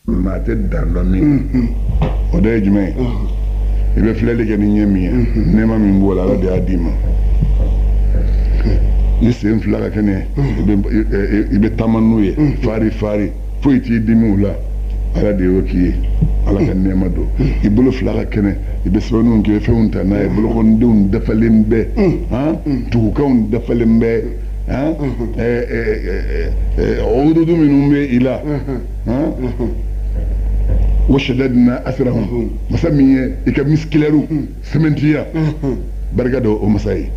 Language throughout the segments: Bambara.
Maa tɛ dan dɔn min o dɔ ye jumɛn ye? I bɛ filɛli kɛ ni ɲɛ min ye, nɛɛma min b'o la, Ala de y'a d'i ma. I sen fila ka kɛnɛ, i bɛ taama n'u ye fari fari, foyi t'i dimi u la, Ala de y'o k'i ye, Ala ka nɛɛma don. I bolo fila ka kɛnɛ, i bɛ sɛbɛnniw kɛ, fɛnw ta n'a ye, bolokɔnidenw dafalen bɛ, tugukanw dafalen bɛ, urudu minnu bɛ i la. Wa shaddadna asrahum, masa min ye i ka misikilɛriw sɛmɛntiya, barika don o masa ye.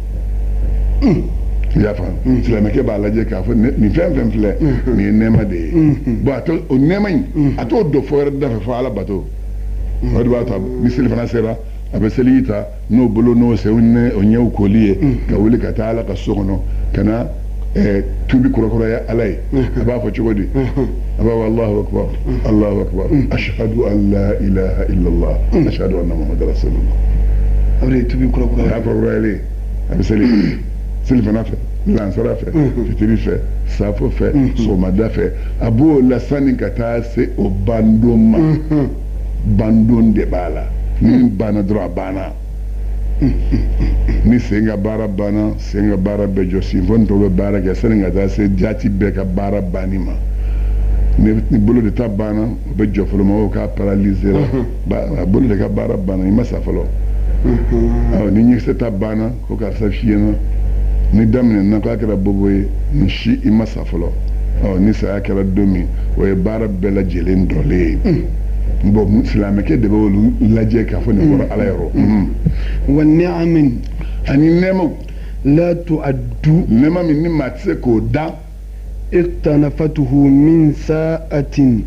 I y'a faamu? Silamɛkɛ b'a lajɛ k'a fɔ nin fɛn fɛn filɛ nin ye, nɛɛma de ye. Bon, a o nɛɛma in, a t'o don fɔ wɛrɛ da fɛ fo Ala bato. O de b'a to ni selifana sera, a bɛ seli ta n'o bolo n'o senw ni o ɲɛw koli ye, ka wuli ka taa Ala ka so kɔnɔ, ka na tubi kurakuraya Ala ye. A b'a fɔ cogo di? A b'a fɔ: Allahu akbar, Allahu akbar, ashhadu an la ilaha illallah, ashhadu anna Muhammadan rasulullah. A bɛ tubi kurakuraya. A y'a kurakurayalen, a bɛ seli selifana fɛ, lansara fɛ, fitiri fɛ, safo fɛ, sɔgɔmada fɛ. A b'o la sanni ka taa se o bandon ma. Bandon de b'a la, ni banna dɔrɔn, a banna. Ni sen ka baara banna, sen ka baara bɛ jɔ, sinfɔn tɔw bɛ baara kɛ sani ka taa se jaati bɛɛ ka baara banni ma. Ni bolo de ta banna, o bɛ jɔ fɔlɔ, mɔgɔw k'a paralysé la, a bolo de ka baara banna, i ma sa fɔlɔ. Awɔ, ni ɲɛkisɛ ta banna, ko karisa fiyɛna. Ni daminɛna, k'a kɛra bobo ye, nin si i ma sa fɔlɔ. Ɔ, ni saya kɛra don min, o ye baara bɛɛ lajɛlen dɔlen ye. Bon, silamɛkɛ de bɛ olu lajɛ k'a fɔ nin bɔra Ala yɔrɔ. Wa ni'amin, ani nɛɛmaw, la tu'addu, nɛɛma min ni maa tɛ se k'o dan, iqtanafatuhu min sa'atin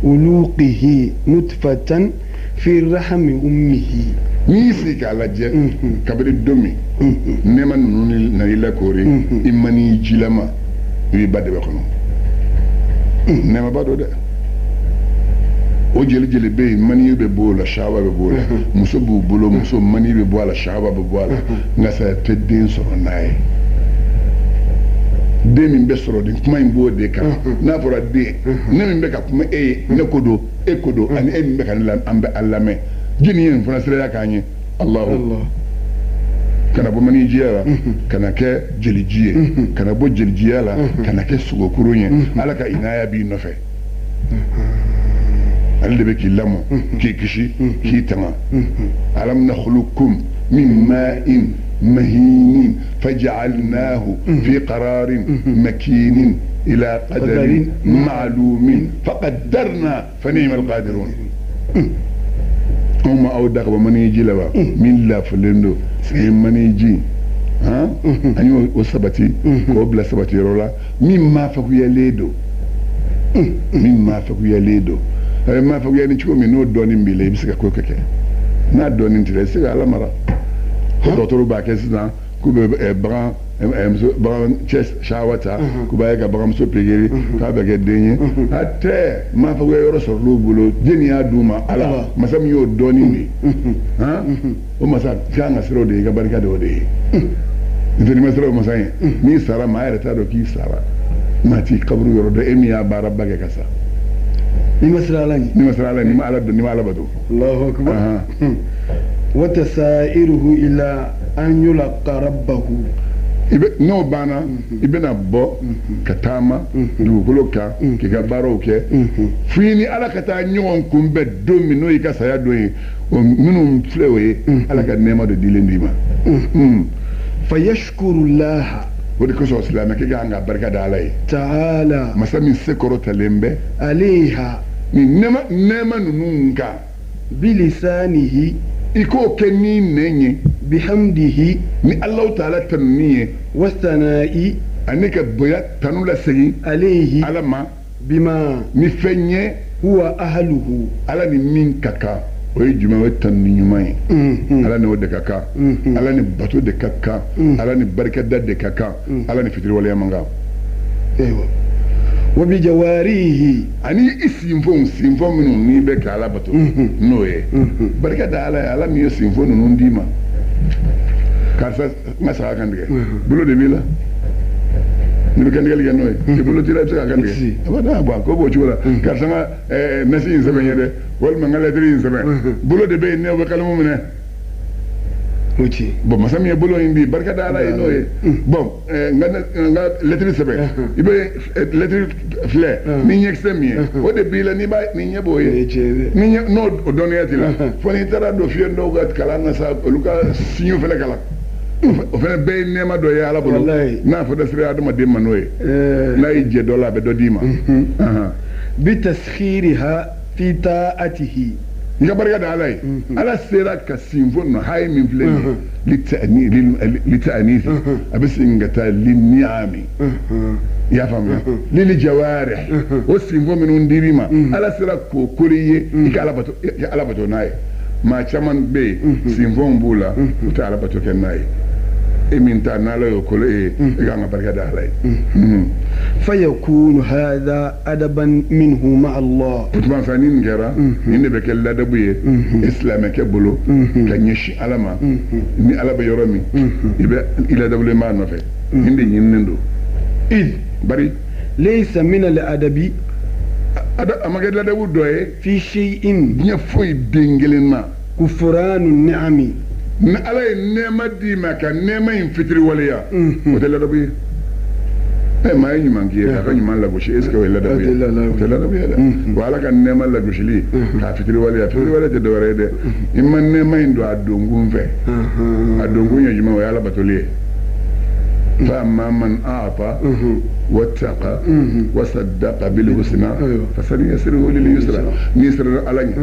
uluqihi nutfatan fi rahmi ummihi. N'i y'i sigi k'a lajɛ, kabini don min nɛɛma ninnu nana i lakoori i mani jilama, i b'i ba dɛbɛ kɔnɔ, nɛɛmaba don dɛ. O jeli jeli bɛ yen, mani bɛ bɔ o la, shawa bɛ bɔ o la. Muso b'u bolo, muso mani bɛ bɔ a la, shawa bɛ bɔ a la, nka saya tɛ den sɔrɔ n'a ye. Den min bɛ sɔrɔ, nin kuma in b'o de kan. N'a fɔra den, ne min bɛ ka kuma e ye, ne ko don, e ko don, ani e min bɛ ka ne an bɛ an lamɛn, jɛni ye nin fana siraya k'an ye. Alahu kana bɔ manijiya la ka na kɛ jeliji ye, kana bɔ jelijiya la ka na kɛ sogokurun ye. Ala ka inaya b'i nɔfɛ, ale de bɛ k'i lamɔ, k'i kisi, k'i tanga. Alam nakhluqukum min ma'in mahinin faj'alnahu fi qararin makinin ila qadarin ma'lumin faqaddarna fa ni'mal qadirun. Anw ma aw da ka bɔ maniji la wa min lafulen don? Ye maniji, an y'o o sabati k'o bila sabati yɔrɔ la min maa faguyalen don, min maa faguyalen don. A bɛ maa faguya ni cogo min, n'o dɔɔnin b'i la, i bɛ se ka ko kɛ. N'a dɔɔnin t'i la, i tɛ se ka Ala mara. Ko dɔgɔtɔrɔw b'a kɛ sisan k'u bɛ bagan muso, bagan cɛ sawa ta, k'u b'a ye ka baganmuso pikiri k'a bɛ kɛ den ye. A tɛ maa faguya yɔrɔ sɔrɔ l'u bolo. Den y'a d'u ma, Ala masa min y'o dɔɔnin de, o masa kan ka siran o de ye, i ka barika de o de ye. N'o tɛ, n'i ma siran o masa ye, n'i sara, maa yɛrɛ t'a dɔn k'i sara, maa t'i kaburu yɔrɔ dɔn, e min y'a baaraba kɛ ka sa. N'i ma siran Ala ɲɛ. N'i ma siran Ala, n'i ma Ala dɔn, n'i ma Ala bato. Allahu akbar. Wa tasairuhu ila an yulaqa rabbahu. I bɛ n'o banna, i bɛna bɔ ka taama dugukolo kan k'i ka baaraw kɛ, fo i ni Ala ka taa ɲɔgɔn kunbɛn don min, n'o y'i ka saya don ye. O minnu filɛ, o ye Ala ka nɛɛma dɔ dilen d'i ma. Fayashkuru llaha. O de kosɔn silamɛkɛ kan ka barika da Ala ye. Ta'ala. Masa min se kɔrɔtalen bɛ. Alayha. Nin nɛɛma nɛɛma ninnu kan. Bilisanihi. I k'o kɛ ni nɛn ye. Bihamdihi. Ni Alahu taala tanuni ye. Wasana'i. Ani ka bonya tanu lasegin. Alayhi. Ala ma. Bima. Ni fɛn ye. Huwa ahluhu. Ala ni min ka kan, o ye jumɛn? O ye tanuni ɲuman ye. Ala ni o de ka kan, Ala ni bato de ka kan, Ala ni barikada de ka kan, Ala ni fitiriwaleya man kan. Ayiwa, wa bijawarihi. Ani i sinfonw, sinfon minnu n'i bɛ ka Ala bato n'o ye, barika da Ala ye, Ala min ye sinfon ninnu d'i ma. Karisa, n ka saga kan tigɛ, bolo de b'i la. N'i bɛ kantigɛli kɛ n'o ye i bolo t'i la, i bɛ se k'a kantigɛ a b'a bɔn ko b'o cogo la. Karisa, n ka nasi in sɛbɛn ye dɛ, walima n ka lɛtiri in sɛbɛn. Bolo de bɛ yen, n'o bɛ kalamu minɛ. Bon, masa min ye bolo in di, barika da Ala ye n'o ye. Bon, n ka lɛtiri sɛbɛn, i bɛ lɛtiri filɛ ni ɲɛkisɛ min ye, o de b'i la. N'i b'a ni ɲɛ b'o ye, ni ɲɛ n'o o dɔnniya t'i la, fo n'i taara don fiyɛn dɔw ka kalan na sa, olu ka siɲɛ fɛnɛ kalan. O fɛnɛ bɛɛ ye nɛɛma dɔ ye Ala bolo, n'a fɔ dɔ sera adamaden ma n'o ye, n'a y'i jɛ dɔ la, a bɛ dɔ d'i ma. Bitaskhiriha fi ta'atihi. I ka barika da Ala ye. Ala sera ka sinfo nɔ haye min filɛ nin ye, lita'anisi, a bɛ segin ka taa liniami, i y'a faamuya, lili jawarih, o sinfo minnu dir'i ma, Ala sera k'o kori i ye, i ka Ala bato, i ka Ala bato n'a ye. Maa caman bɛ yen, sinfonw b'u la, u tɛ Ala bato kɛ n'a ye. E min ta n'Ala y'o kolo e ye, i kan ka barika da Ala ye. Fayakunu hadha adaban minhu ma'a Allah. O tuma sa, ni nin kɛra, nin de bɛ kɛ ladabu ye e silamɛkɛ bolo ka ɲɛsin Ala ma. Ni Ala bɛ yɔrɔ min, i bɛ i ladabulen b'a nɔfɛ. Nin de ɲininen don. Id bari laysa min al-adabi a ma kɛ ladabu dɔ ye fi shay'in diɲɛ foyi den kelen na kufranu ni'ami. Ni Ala ye nɛɛma d'i ma, ka nɛɛma in fitiri waleya, o tɛ ladabu ye. Ɛ, maa ye ɲuman k'i ye, k'a ka ɲuman lagosi, est ce que o ye ladabu ye? O tɛ ladabu ye dɛ. Wa Ala ka nɛɛma lagosili k'a fitiri waleya, fitiri waleya tɛ dɔwɛrɛ ye dɛ, i ma nɛɛma in don a donkun fɛ. A donkun ye jumɛn? O ye Ala batoli ye. Fa amma man a'ta wattaqa wa saddaqa bil husna fasanyassiruhu lil yusra. N'i sera Ala ɲɛ,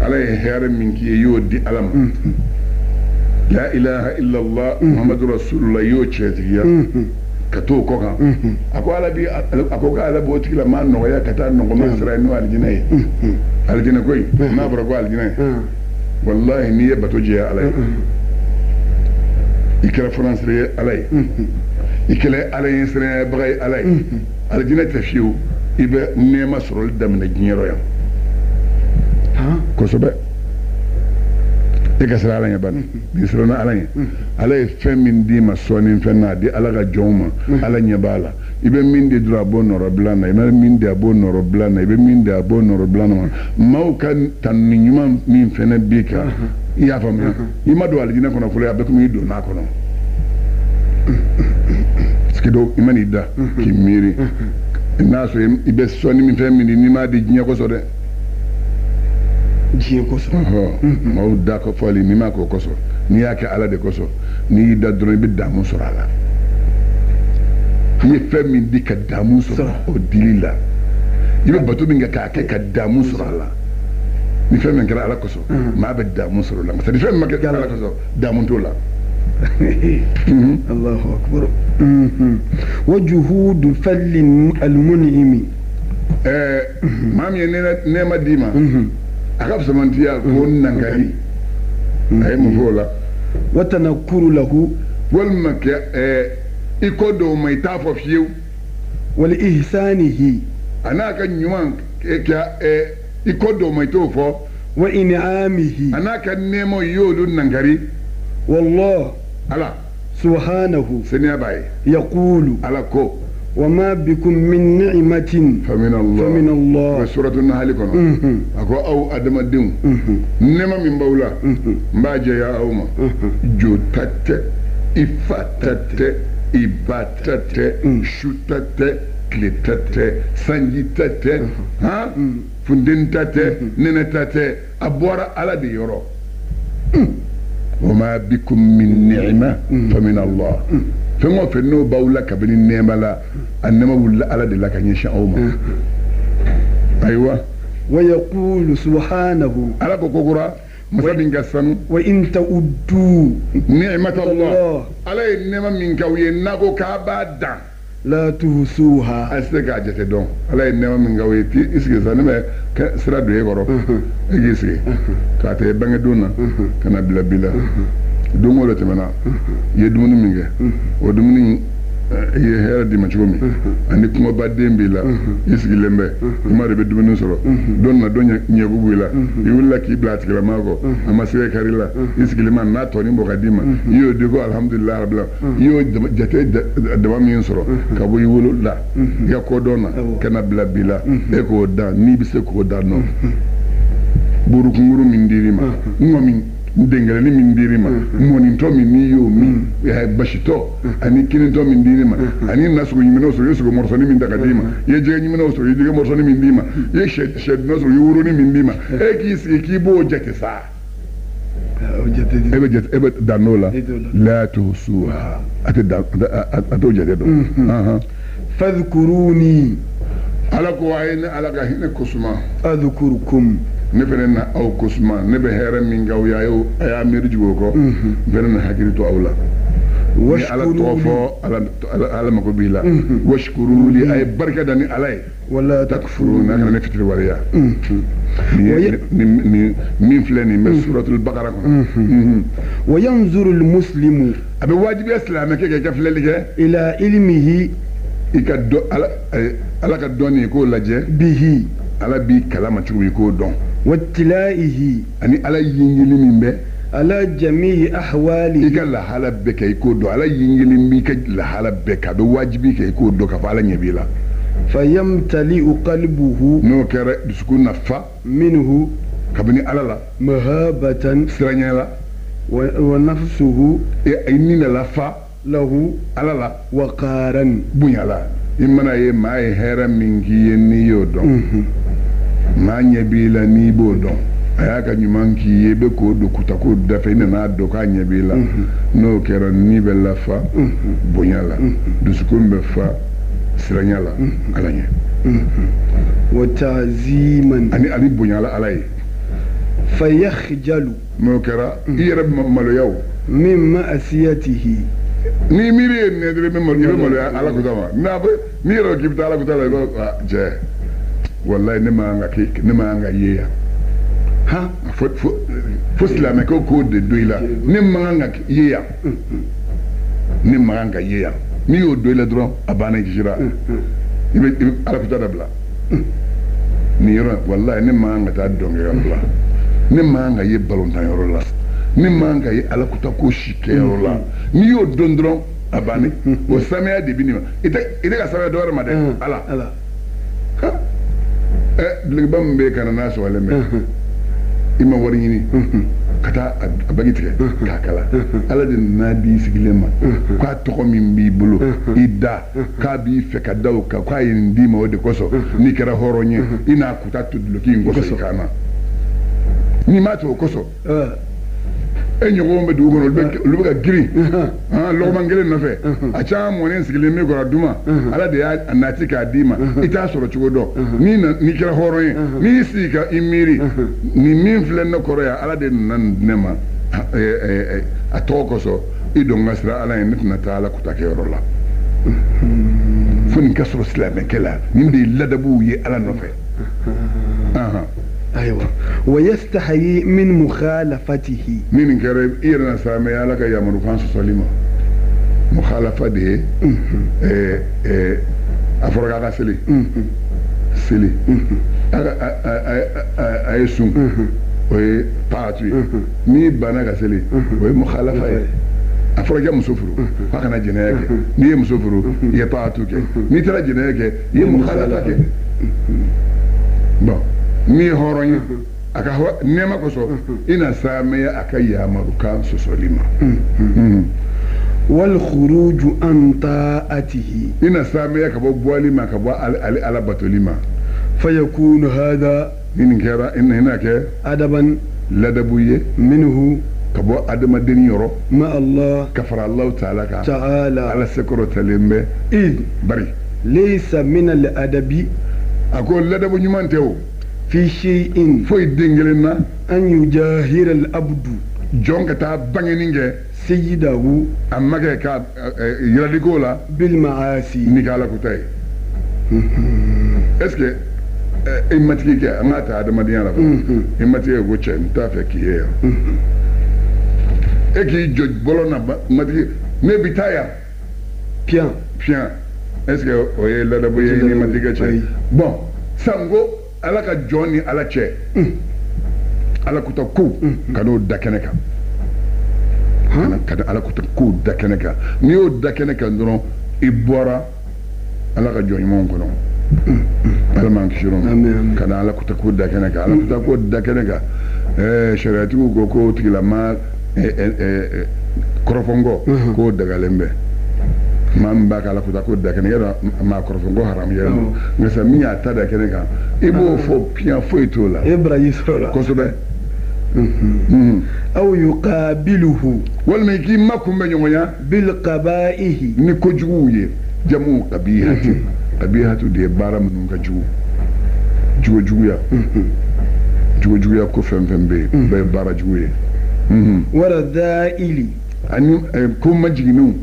Ala ye hɛrɛ min k'i ye, i y'o di Ala ma. La ilaha illallah Muhammadu rasulullah, i y'o tiɲɛtigiya ka t'o kɔ kan. A ko Ala bi, a ko k'Ala b'o tigila maa nɔgɔya ka taa nɔgɔma sira ye, n'o alijinɛ ye. Alijinɛ ko in n'a fɔra ko alijinɛ ye, wallahi, n'i ye bato jɛya Ala ye, i kɛra faransire ye Ala ye, i kɛra Ala ye siranyɛbaga ye Ala ye, alijinɛ tɛ fiyewu. I bɛ nɛɛma sɔrɔli daminɛ diɲɛ rɔ yan kosɛbɛ. E ka siran Ala ɲɛ bani. N'i siranna Ala ɲɛ, Ala ye fɛn min d'i ma sɔɔni fɛn na, a di Ala ka jɔnw ma, Ala ɲɛ b'a la. I bɛ min di dɔrɔn, a b'o nɔrɔbila na. I bɛ min di, a b'o nɔrɔbila na. I bɛ min di, a b'o nɔrɔbila na. Maaw ka tanuni ɲuman min fɛnɛ b'i kan, i y'a faamuya, i ma don alijinɛ kɔnɔ fɔlɔ, a bɛ komi i donn'a kɔnɔ. Parce que dɔw, i man'i da k'i miiri, n'a sɔrɔ i bɛ sɔnni min fɛn min di, n'i m'a di diɲɛ kosɔn dɛ. Diɲɛ kosɔn. Maaw da ko fɔli, n'i m'a k'o kosɔn, n'i y'a kɛ Ala de kosɔn, n'i y'i da dɔrɔn, i bɛ damu sɔrɔ a la. I ye fɛn min di ka damu sɔrɔ o dili la, i bɛ bato min kɛ k'a kɛ ka damu sɔrɔ a la, ni fɛn min kɛra Ala kosɔn, maa bɛ damu sɔrɔ o la. Parce que ni fɛn min ma kɛ Ala kosɔn, damu t'o la. Allahu akbar. Wa juhudu fadli al-mun'imi. Maa min ye nɛɛma d'i ma, a ka fisamantiya k'o nankari, a ye mun fɔ o la? Wa tanakkuru lahu. Walima kɛ i ko dɔw ma, i t'a fɔ fiyewu. Wa li ihsanihi. A n'a ka ɲuman kɛ, i ko dɔw ma, i t'o fɔ. Wa in'amihi. A n'a ka nɛɛmaw, i y'olu nankari. Wallah Ala subhanahu seniya b'a ye. Yaqulu. Ala ko: Wa ma bikum min ni'matin famin Allah. Famin Allah. O bɛ suratu Nahali kɔnɔ. A ko aw adamadenw, nɛɛma min b'aw la, n b'a jɛya aw ma. Jo ta tɛ, i fa ta tɛ, i ba ta tɛ, su ta tɛ, tile ta tɛ, sanji ta tɛ, han, funteni ta tɛ, nɛnɛ ta tɛ, a bɔra Ala de yɔrɔ. Wa ma bikum min ni'ma famin Allah. Fɛn o fɛn n'o b'aw la kabini nɛɛma la, a nɛɛma wulila Ala de la ka ɲɛsin aw ma. Ayiwa. Wa yaqulu subhanahu. Ala ko kokura, masa min ka sanu: Wa in ta'uddu ni'mat Allah. Ala ye nɛɛma min k'aw ye, n'a ko k'a b'a dan, la tuhsuha. A tɛ se k'a jate dɔn. Ala ye nɛɛma min k'aw ye, t'i sigi sa, ne bɛ sira don e kɔrɔ, e k'i sigi k'a ta i bangedon na ka na bila bi la, don o dɔ tɛmɛna, i ye dumuni min kɛ, o dumuni i ye hɛrɛ d'i ma cogo min ani kumaba den b'i la i sigilen bɛ i ma de bɛ dumuni sɔrɔ don na don ɲɛgu b'i la i wulila k'i bila a tigilamaa kɔ a ma sɛgɛ kari la i sigilen ma n'a tɔnin bɔ ka d'i ma i y'o di ko alhamdulilayi rabbil alamin i y'o jate dama min sɔrɔ ka bɔ i wolo la i ka kodɔn na ka na bila bi la e k'o dan n'i bɛ se k'o dan nɔ burukunguru min dir'i ma ŋɔmi denkelenni min dir'i ma mɔnitɔ min n'i y'o min basitɔ ani kinitɔ min dir'i ma ani nasogo ɲiminɛw sɔrɔ i ye sogo mɔrɔsɔni min ta ka d'i ma i ye jɛgɛ ɲiminɛw sɔrɔ i ye jɛgɛ mɔrɔsɔni min d'i ma i ye sɛdunɛ sɔrɔ i ye woroni min d'i ma e k'i sigi k'i b'o jate sa e bɛ jate e bɛ dan n'o la la tuhsuha a tɛ dan a t'o jate dɔn. Fadhkuruni. Ala ko a ye ne Ala ka hinɛ kosuma. Adhkurukum. Ne fana na aw kosuma ne bɛ hɛrɛ min k'aw ye a y'a miiri jigin o kɔ n fana na hakili to aw la. Ni Ala tɔgɔ fɔ Ala mako b'i la. Washkuru li a ye barika da ni Ala ye. Wala takfurun n'a kana ne fitiri waleya. Ni min filɛ nin bɛ suratul Bakara kɔnɔ. Wa yanzuru al-muslimu. A bɛ wajibiya silamɛkɛ kɛ i ka filɛli kɛ. Ila ilmihi. I ka dɔn Ala ka dɔnni i k'o lajɛ. Bihi. Ala b'i kalama cogo min i k'o dɔn. Wattilaihi. Ani Ala yingili min bɛ. Ala jami'i ahwalihi. I ka lahala bɛɛ kɛ i k'o dɔn Ala yingili b'i ka lahala bɛɛ kan a bɛ wajibi kɛ i k'o dɔn k'a fɔ Ala ɲɛ b'i la. Fayamtali'u qalbuhu. N'o kɛra dusukun na fa. Minhu. Kabini Ala la. Mahabatan. Siranɲɛ la. Wa nafsuhu. I ni nana fa. Lahu. Ala la. Waqaran. Bonya la. I mana ye maa ye hɛrɛ min k'i ye n'i y'o dɔn. Maa ɲɛ b'i la n'i b'o dɔn a y'a ka ɲuman k'i ye i bɛ k'o don kutako dafɛ i nana dɔn k'a ɲɛ b'i la n'o kɛra ni bɛ lafa bonya la dusukun bɛ fa siranya la Ala ɲɛ. Wa ta'ziman. Ani bonya la Ala ye. Fayakhjalu. N'o kɛra i yɛrɛ bɛ maloya o. Min ma'asiyatihi. Ni miiri ye nin ye dɔrɔn i bɛ maloya Ala kota ma n'a bɛ n'i yɛrɛ k'i bɛ taa Ala kota la i b'a cɛ walayi ne man kan ka ne man kan ka ye yan. Han. Fo silamɛkɛw k'o de don i la ne man kan ka ye yan ne man kan ka ye yan n'i y'o don i la dɔrɔn a banna i kisira i bɛ Ala kota dabila nin yɔrɔ walayi ne man kan ka taa dɔnkɛyɔrɔ la ne man kan ka ye balontan la ne man kan ka ye Ala kota ko si kɛyɔrɔ la n'i y'o dɔn dɔrɔn a banna o samiya de bɛ nin ma i tɛ ka samiya dɔ wɛrɛ ma dɛ Ala dulokiba min bɛ yen ka na n'a sɔgɔlen bɛ i ma wari ɲini ka taa a bagi tigɛ k'a kala Ala de nana di sigilen ma k'a tɔgɔ min b'i bolo i da k'a b'i fɛ ka da o kan k'a ye nin d'i ma o de kosɔn n'i kɛra hɔrɔn ye i n'a kuta to duloki in kosɔn i kan na n'i m'a to o kosɔn e ɲɔgɔnw bɛ dugu kɔnɔ olu bɛ ka girin lɔgɔman kelen nɔfɛ a caman mɔnen sigilen min kɔrɔ duma Ala de y'a nati k'a d'i ma i t'a sɔrɔ cogo dɔn n'i kɛra hɔrɔn ye n'i y'i sigi ka i miiri nin min filɛ ne kɔrɔ yan Ala de nana nin di ne ma a tɔgɔ kosɔn i don ka sira Ala ye ne tɛna taa Ala kuta kɛyɔrɔ la fo nin ka sɔrɔ silamɛkɛ la nin de ye ladabuw ye Ala nɔfɛ. Ayiwa wa yastahi min mukhalafatihi. Ni nin kɛra i yɛrɛ na saamɛ Ala ka yamarukan sɔsɔli ma mukhalafa de ye a fɔra k'a ka seli seli a ye sun o ye taatu ye n'i banna ka seli o ye mukhalafa ye a fɔra k'i ka muso furu k'a kana jɛnɛya kɛ n'i ye muso furu i ye taatu kɛ n'i taara jɛnɛya kɛ i ye mukhalafa kɛ bon n'i ye hɔrɔn ye a ka nɛɛma kosɔn i na saamɛya a ka yamarukan sɔsɔli ma. Wal khuruju an ta'atihi. I na saamɛya ka bɔ bɔli ma ka bɔ ale Ala batoli ma. Fayakunu hada. Ni nin kɛra i na kɛ. Adaban. Ladabu ye. Minhu. Ka bɔ adamaden yɔrɔ. Ma Allah. Ka fara Alahu taala kan. Taala. Ala sekɔrɔtalen bɛ. Id. Bari. Laysa min al adabi. A ko ladabu ɲuman tɛ o. Fi shay'in. Foyi den kelen na. An yujahira al abdu. Jɔn ka taa bangeni kɛ. Sayyidahu. A ma kɛ ka yiraliko la. Bil ma'asi. Ni ka Ala kuta ye. Est ce que i matigi kɛ an k'a ta adamadenya la fɔlɔ. I matigi ko cɛ n t'a fɛ k'i ye yan. E k'i jɔ bɔlɔn na matigi ne bi taa yan. Piyan. Fiɲɛ, est ce que o ye ladabu ye ni matigɛ cɛ? Bon, sanko Ala ka jɔn ni Ala cɛ, Ala kuta ko ka n'o da kɛnɛ kan, ka Ala kuta ko da kɛnɛ kan. N'i y'o da kɛnɛ kan dɔrɔn, i bɔra Ala ka jɔn ɲumanw kɔnɔ. Ala m'an kisi o ma. Ka na Ala kuta ko da kɛnɛ kan, Ala kuta ko da kɛnɛ kan. Sariyatigiw ko k'o tigilama kɔrɔfɔnkɔ k'o dagalen bɛ. Maa min b'a ka Ala kuta ko da kɛnɛ, yɔrɔ maa kɔrɔfɔnkɔ haramuyalen don, nka sa min y'a ta da kɛnɛ kan, i b'o fɔ piyan, foyi t'o la. E ye baraji sɔrɔ o la. Kosɛbɛ. Aw yuqabiluhu, walima i k'i makunbɛ ɲɔgɔnya bil qaba'ihi, ni kojuguw ye. Jamu qabihati, qabihatu de ye baara minnu ka jugu, jugujuguya, jugujuguya ko fɛn fɛn bɛ yen, bɛɛ ye baara jugu ye. Waradha'ili, ani ko majiginnenw.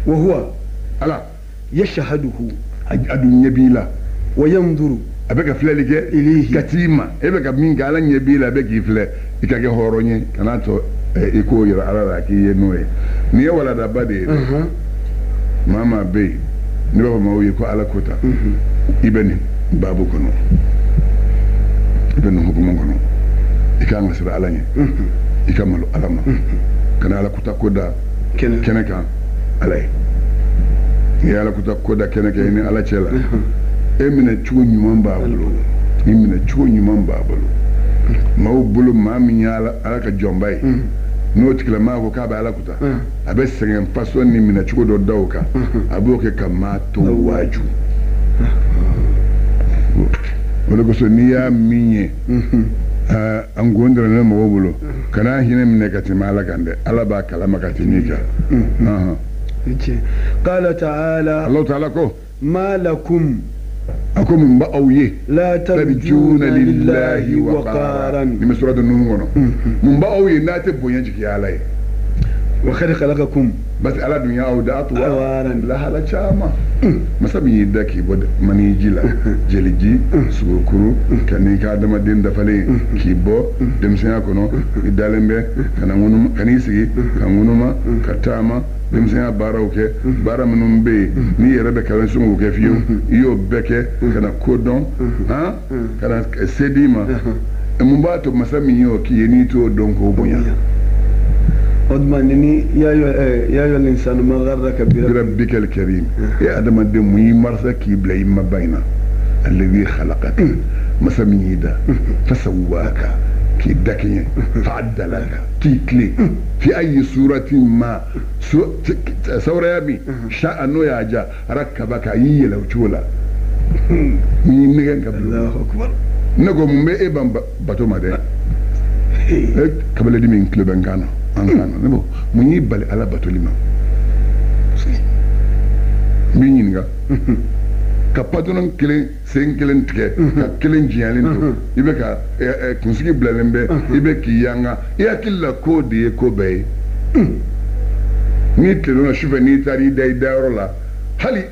Wa huwa Ala yashhaduhu, a dun ɲɛ b'i la. Wa yanzuru, a bɛ ka filɛli kɛ ilayhi, ka t'i ma. E bɛ ka min kɛ, Ala ɲɛ b'i la, a bɛ k'i filɛ. I ka kɛ hɔrɔn ye, kan'a to i k'o yira Ala la k'i ye n'o ye. Nin ye waladaba de ye dɛ. Maa maa bɛ yen ne b'a fɔ maaw ye ko Ala ko ta, i bɛ nin baabu kɔnɔ, i bɛ nin hukumu kɔnɔ, i ka kan ka siran Ala ɲɛ, i ka malo Ala ma, kana Ala kuta ko da kɛnɛ kan Ala ye. N'i ye Ala kuta ko da kɛnɛ kan i ni Ala cɛ la, e minɛ cogo ɲuman b'a bolo, i minɛ cogo ɲuman b'a bolo maaw bolo. Maa min ye Ala ka jɔnba ye, n'o tigilamaa ko k'a bɛ Ala kuta, a bɛ sɛgɛn façon ni minɛ cogo dɔ da o kan, a b'o kɛ ka maa tɔw waaju. O de kosɔn n'i y'a min ye an ko dɔrɔn mɔgɔw bolo, kana hinɛ minɛ ka tɛmɛ Ala kan dɛ, Ala b'a kalama ka tɛmɛ i kan. Qala ta'ala, Allahu ta'ala ko, ma lakum, a ko mun b'aw ye, la tarjuna lillahi waqaran. Nin bɛ suratu ninnu kɔnɔ. Mun b'aw ye n'a tɛ bonya jigin Ala ye? Wa qad khalaqakum, parce que Ala dun y'aw da atwaran, lahala caman. Masa min y'i da k'i bɔ maniji la, jeliji, sugokuru, ka n'i ka adamaden dafalen k'i bɔ denmisɛnya kɔnɔ, i dalen bɛ ka na ŋunuma, ka n'i sigi ka ŋunuma, ka taama, denmisɛnya baaraw kɛ, baara minnu bɛ yen n'i yɛrɛ bɛ kalan sɔn k'o kɛ fiyewu, i y'o bɛɛ kɛ ka na ko dɔn, han, ka na se d'i ma. Mun b'a to masa min y'o k'i ye n'i t'o dɔn k'o bonya? O tuma ni ya ayyuhal insanu ma gharraka bi rabbikal karim. E adamaden, mun y'i marasa k'i bila i ma ba in na? Alladhi khalaqaka, masa min y'i da, fasawwaka, k'i dakɛɲɛ, fa'addalaka, k'i tilen, fi ayi suratin ma sawuraya min sha'a, n'o y'a ja, rakkabaka, a y'i yɛlɛ o cogo la, n'i nɛgɛn ka bila. Ne ko mun bɛ e ban bato ma dɛ? E kabaledi min tulo bɛ n kan na, an kan na, ne ko mun y'i bali Ala batoli ma? N b'i ɲininka. Ka patɔrɔn kelen sen kelen tigɛ ka kelen jɛyalen to, i bɛ ka kunsigi bilalen bɛ, i bɛ k'i yanga, i hakili la k'o de ye ko bɛɛ ye. N'i tilenna sufɛ, n'i taara i da i dayɔrɔ la, hali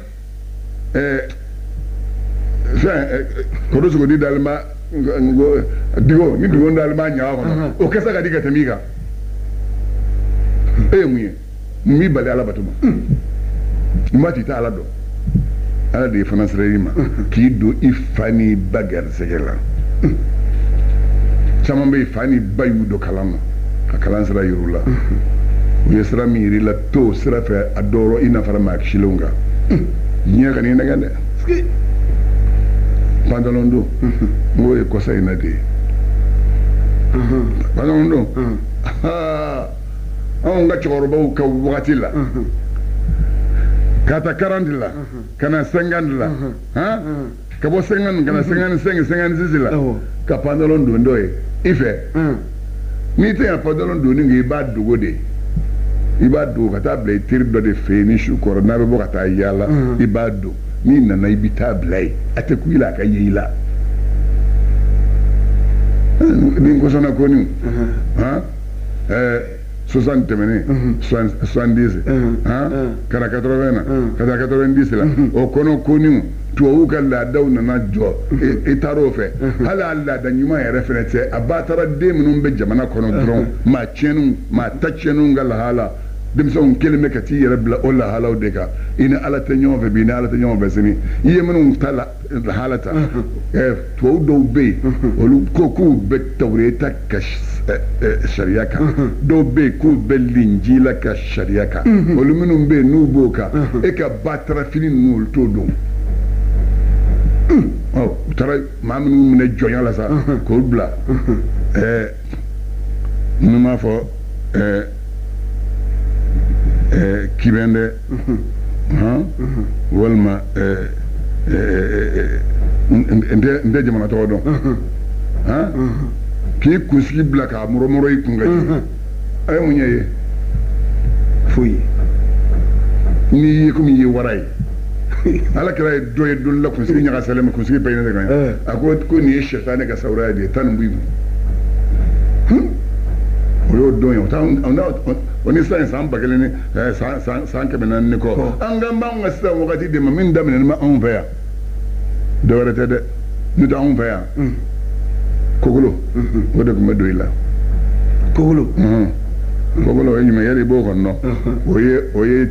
fɛn kɔdɔ sogodi dalen b'a digo ni digo dalen b'a ɲaga kɔnɔ, o kasa ka di ka tɛmɛ i kan. E ye mun ye? Mun b'i bali Ala bato ma? Mun b'a to i tɛ Ala dɔn? Ala de ye fana sira i ma k'i don i fa n'i ba garisɛgɛ la. Caman bɛ yen, fa ni ba y'u don kalan na, ka kalan sira yir'u la. U ye sira min yir'i la, t'o sira fɛ, a dɔw rɔ i nafara maa kisilenw kan. Diɲɛ ka n'i nɛgɛn dɛ. Pantalon don, n k'o ye kɔsa in na de ye. Pantalon don, anw ka cɛkɔrɔbaw ka wagati la, ka taa 40 la ka na 50 la, han, ka bɔ 50 ka na 55, 56 la, ka pantalon don dɔ ye i fɛ. N'i tɛ yan pantalon donni kɛ, i b'a dogo de, i b'a dogo ka taa bila i teri dɔ de fɛ yen. Ni su kɔrɔ, n'a bɛ bɔ ka taa yaala, i b'a don. N'i nana, i bɛ taa bila yen, a tɛ ku i la, a ka ye i la. Ni kɔsɔnna ko ni han 60 tɛmɛnen, 70, han, ka na 80 na, ka taa 90 la, o kɔnɔ ko ni tubabuw ka laadaw nana jɔ, i taar'o fɛ. Hali a laada ɲuman yɛrɛ fɛnɛ tɛ, a ba taara den minnu bɛ jamana kɔnɔ dɔrɔn, maa tiɲɛninw, maa ta tiɲɛninw ka lahala. Denmisɛnw kelen bɛ ka t'i yɛrɛ bila o lahalaw de kan. I ni Ala tɛ ɲɔgɔn fɛ bi, i ni Ala tɛ ɲɔgɔn fɛ sini. I ye minnu ta lahala ta, tubabu dɔw bɛ yen, olu ko k'u bɛ Tawureta ka sariya kan. Dɔw bɛ yen k'u bɛ Linjila ka sariya kan. Olu minnu bɛ yen n'u b'o kan, e ka batarafini ninnu olu t'o dɔn. Ɔ u taara maa minnu minɛ jɔnya la sa k'o bila. Minnu m'a fɔ kibɛn dɛ, walima n tɛ jamana tɔgɔ dɔn, k'i kunsigi bila k'a mɔrɔmɔrɔ i kun ka jigin, a ye mun ɲɛ ye? Foyi. N'i ye komi i ye wara ye. Ala kɛra ye dɔ ye don la kunsigi ɲagasalen ma, kunsigi bɛɛ ɲinɛ ka ɲɛ. A ko ko nin ye sɛtanɛ ka sawuraya de ye, taa nin bɔ i kun. O y'o don ye, o ni sisan san 1000 ni san 400 ni kɔ. An kan b'anw ka sisan wagati de ma min daminɛnen bɛ anw fɛ yan. Dɔ wɛrɛ tɛ dɛ, n'o tɛ anw fɛ yan. Kokolo, o de tun bɛ don i la. Kokolo. Kokolo o ye jumɛn ye? Yali i b'o kɔni dɔn? O ye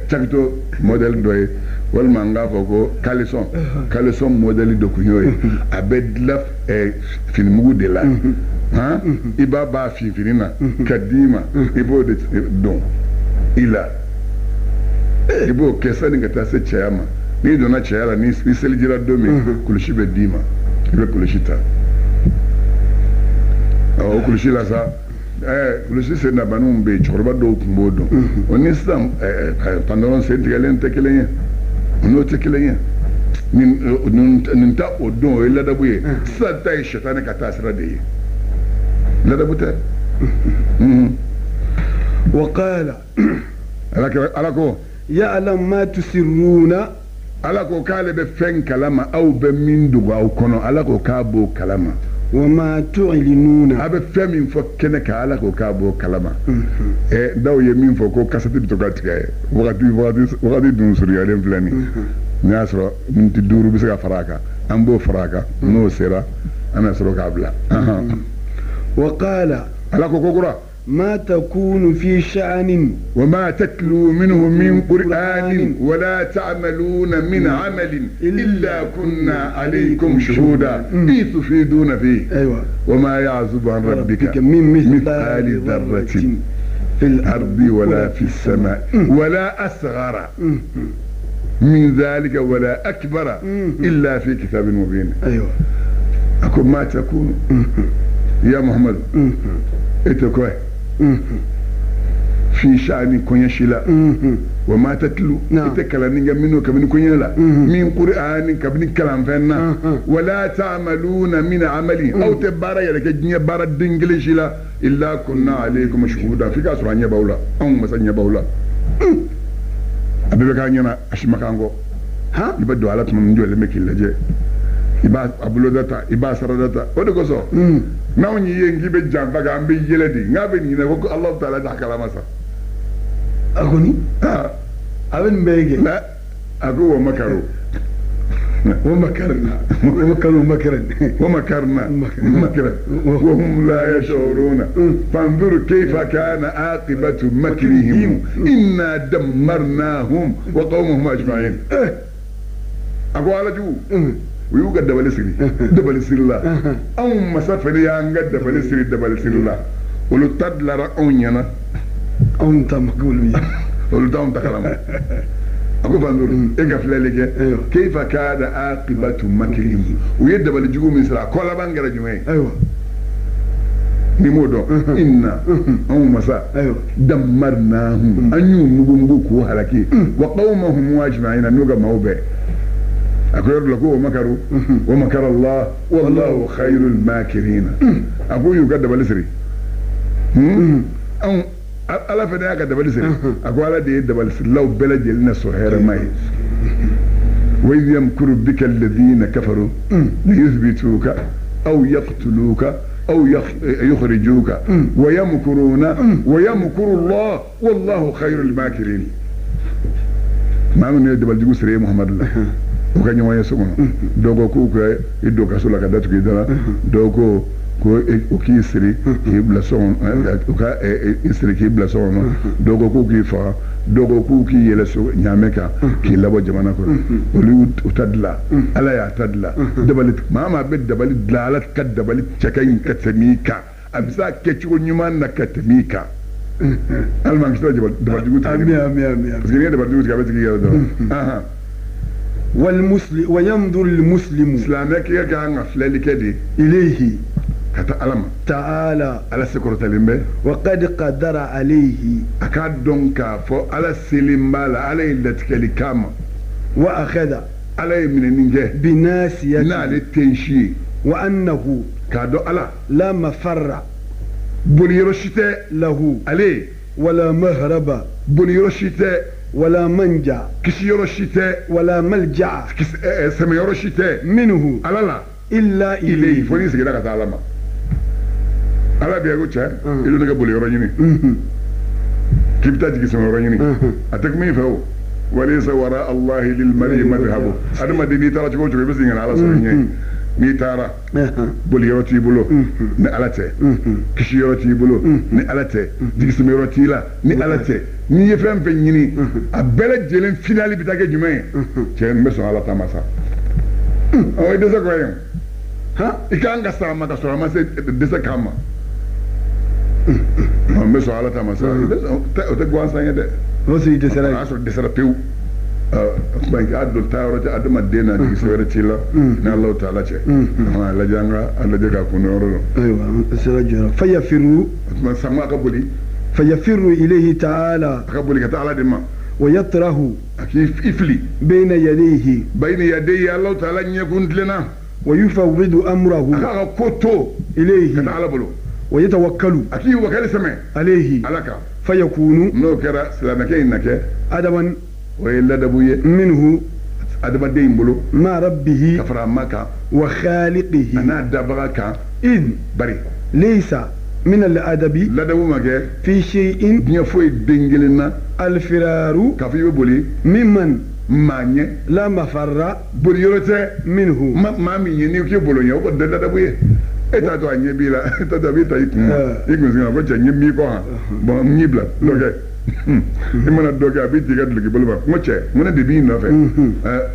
cakito modèle dɔ ye, walima n k'a fɔ ko caleçon. Caleçon modèle dɔ tun y'o ye. A bɛ dilan finimugu de la. I b'a b'a finfini na ka d'i ma, i b'o de don i la, i b'o kɛ sani ka taa se cɛya ma. N'i donna cɛya la, ni selijira don min, kulusi bɛ d'i ma, i bɛ kulusi ta. O kulusi la sa, kulusi sen dabaniw bɛ yen, cɛkɔrɔba dɔw tun b'o dɔn. O ni sisan pantalon sen tigɛlen tɛ kelen ye, o n'o tɛ kelen ye. Nin ta o don o ye ladabu ye, sisan ta ye sɛtanɛ ka taa sira de ye. Ladabu tɛ. Wa qala Ala ko ya'lam ma tusirruna. Ala ko k'ale bɛ fɛn kalama aw bɛ min dogo aw kɔnɔ, Ala ko k'a b'o kalama. Wa ma tu'linuna. A bɛ fɛn min fɔ kɛnɛ kan, Ala ko k'a b'o kalama. Dɔw ye min fɔ ko kasɛti bɛ to ka tigɛ wagati dun surunyalen filɛ nin. N'i y'a sɔrɔ miniti 5 bɛ se ka fara a kan, an b'o fara a kan, n'o sera an bɛ sɔrɔ k'a bila. Wa qala Ala ko kokura ما تكون في شأن وما تتلو منه من قرآن ولا تعملون من عمل إلا كنا عليكم شهودا إذ تفيدون فيه. أيوة. وما يعزب عن ربك من مثقال ذرة في الأرض ولا في السماء ولا أصغر من ذلك ولا أكبر إلا في كتاب مبين. أيوة. أقول ما تكون يا محمد اتكوه في شأن كونيشلا وما تتلو اتكلني منه كمن كونيلا من قرآن كمن كلام فينا ولا تعملون من عمل أو تبارا يلك جنيا بارا دينجليشلا إلا كنا عليكم شهودا في كاسر عنيا باولا أو مثلا باولا أبي بكانينا أشمكانغو ها يبدو على تمن جوا لمكي لجي iba abulodata iba saradata o de kosɔn n'anw y'i ye k'i bɛ janfa kɛ an bɛ yɛlɛ de n'a bɛ ɲinɛ ko Alahu taala t'a kalama sa. A kɔni a bɛ nin bɛɛ kɛ. A ko wa makaru. Wa makarna wa makaru makaran. Wa makarna makran wa hum la yash'uruna fanzur kayfa kana aqibatu makrihim inna dammarnahum wa qawmahum ajma'in. A ko Ala jugu. U y'u ka dabali siri dabali siri la anw masa fɛnɛ y'an ka dabali siri dabali siri la olu ta dilara anw ɲɛna anw ta ma k'olu ye olu t'anw ta kalama a ko fanzuru e ka filɛli kɛ keifa kana aqibatu makrihim u ye dabali jugu min siri a kɔ laban kɛra jumɛn ye ayiwa ni m'o dɔn inna anw masa dammarnahum an y'u mugu k'u halaki wa qawmahum ajma'ina n'u ka maaw bɛɛ أقول لك هو مكروا ومكر الله والله خير الماكرين أقول يقدم السري أو ألا فدا قدم السري أقول على دي دبل لو بلج لنا سهير ماي وإذ يمكر بك الذين كفروا ليثبتوك أو يقتلوك أو يخرجوك ويمكرون ويمكر الله والله خير الماكرين ما من يدبل جوسري محمد الله o ka ɲɔgɔn ye so kɔnɔ dɔw ko k'u ka i don kaso la ka datugu i da la dɔw ko Ko o k'i siri k'i bila so kɔnɔ, u ka i siri k'i bila so kɔnɔ, dɔw ko k'u k'i faga, dɔw ko k'u k'i yɛlɛ so ɲaamɛ kan k'i labɔ jamana kɔnɔ. Olu y'u ta dilan, Ala y'a ta dilan. Dabali maa maa bɛ dabali dilan, Ala ka dabali cɛ ka ɲi ka tɛmɛ i kan, a bɛ se a kɛcogo ɲuman na ka tɛmɛ i kan. Hali maa kisira dabalijugu tigɛ. Ami ami ami. Parce que n'i ye dabalijugu tigɛ, a bɛ tigi yɛrɛ dɔrɔn. والمسلم وينظر المسلم silamɛ kɛ ka kan ka filɛli kɛ de إليه ka taa Ala ma. تعالى Ala sekɔrɔtalen bɛ. وقد قدر عليه A k'a dɔn k'a fɔ Ala selen b'a la, Ala ye latigɛli k'a ma. وأخذ Ala ye minɛni kɛ بناسيته n'ale tɛ si ye. وأنه K'a dɔn Ala لا مفر boli yɔrɔ si tɛ له ale, ولا مهرب boli yɔrɔ si tɛ, ولا منجا kisi yɔrɔ si tɛ, ولا ملجأ sɛmɛ yɔrɔ si tɛ منه Ala la إلا ile fo إليه. n'i seginna ka taa Ala ma. Ala bɛ ko cɛ, i dun ne ka boli yɔrɔ ɲini k'i bɛ taa jigin sɛmɛ yɔrɔ ɲini, a tɛ kuma i fɛ o. Walisa wara Allahi lil mari madhhabu. Adamaden n'i taara cogo o cogo, i bɛ segin ka na Ala sɔrɔ ɲɛ. N'i taara, boli yɔrɔ t'i bolo ni Ala tɛ, kisi yɔrɔ t'i bolo ni Ala tɛ, jigisɛmɛ yɔrɔ t'i la ni Ala tɛ. N'i ye fɛn fɛn ɲini, a bɛɛ lajɛlen finali bɛ taa kɛ jumɛn ye? Cɛ, n bɛ sɔn Ala ta ma sa. Ɔ, i dɛsɛ kɔ ye, i kan ka sa a ma ka sɔrɔ a ma se dɛsɛ k'a ma. N bɛ sɔn Ala ta ma sa, o tɛ gansan ye dɛ. O sigi dɛsɛra. O y'a sɔrɔ dɛsɛra pewu. Kuma in a don taa yɔrɔ tɛ adamaden na, jigi wɛrɛ t'i la ni Alahu taala cɛ. A lajɛ, an ka a lajɛ k'a kun yɔrɔ dɔn. Ayiwa, an sera jɔyɔrɔ. فيفر O tuma sango a ka boli. فيفر إليه تعالى A ka boli ka taa Ala de ma. ويطرح A k'i fili بين يديه bayini yadeyi, Alahu taala ɲɛkun tilenna. ويفوض A أمره k'a ka ko to ka إليه taa Ala bolo. ويتوكل A k'i wakali sɛmɛ عليه Ala kan. فيكون N'o kɛra, silamɛkɛ in na kɛ أدبا o ye ladabu ye منه adamaden in bolo مع ربه ka fara a ma kan وخالقه a n'a dabaga kan. إذ Bari ليس من الأدب ladabu ma kɛ في شيء diɲɛ foyi den kelen na الفرار k'a fɔ i bɛ boli ممن maa ɲɛ. لا مفر Boli yɔrɔ tɛ منه. Maa min ye n'i k'i bolo ɲɛ, o kɔni tɛ ladabu ye. E t'a to a ɲɛ b'i la, e t'a to a b'i ta i kun ma, i kun sigi ma ko cɛ ɲɛ b'i kɔ han, bɔn n y'i bila dɔ kɛ. I mana dɔ kɛ, a b'i t'i ka duloki bolo ma, n ko cɛ, n ko ne de b'i nɔfɛ.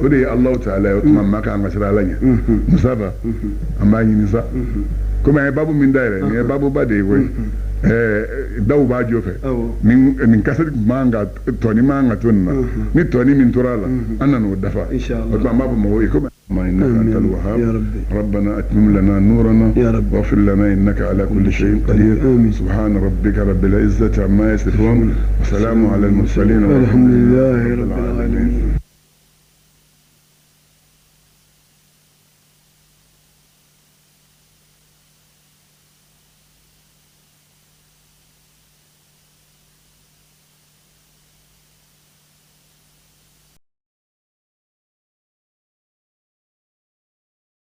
O de ye Alahu taala ye. O tuma maa kan ka siran Ala ɲɛ. Musafa, an b'a ɲini sa, komi an ye baabu min dayɛlɛ, nin ye baabuba de ye koyi. Daw b'a jɔ fɛ. Nin nin kasɛti man ka tɔni man ka to nin na, ni tɔni min tora a la, an nan'o dafa. Inshallah. O tuma an b'a fɔ mɔgɔw ye komi إنك أنت الوهاب. يا ربي. ربنا أتمم لنا نورنا يا رب. واغفر لنا إنك على كل شيء قدير. آمين. سبحان ربك رب العزة عما يصفون وسلام على المرسلين والحمد لله رب العالمين.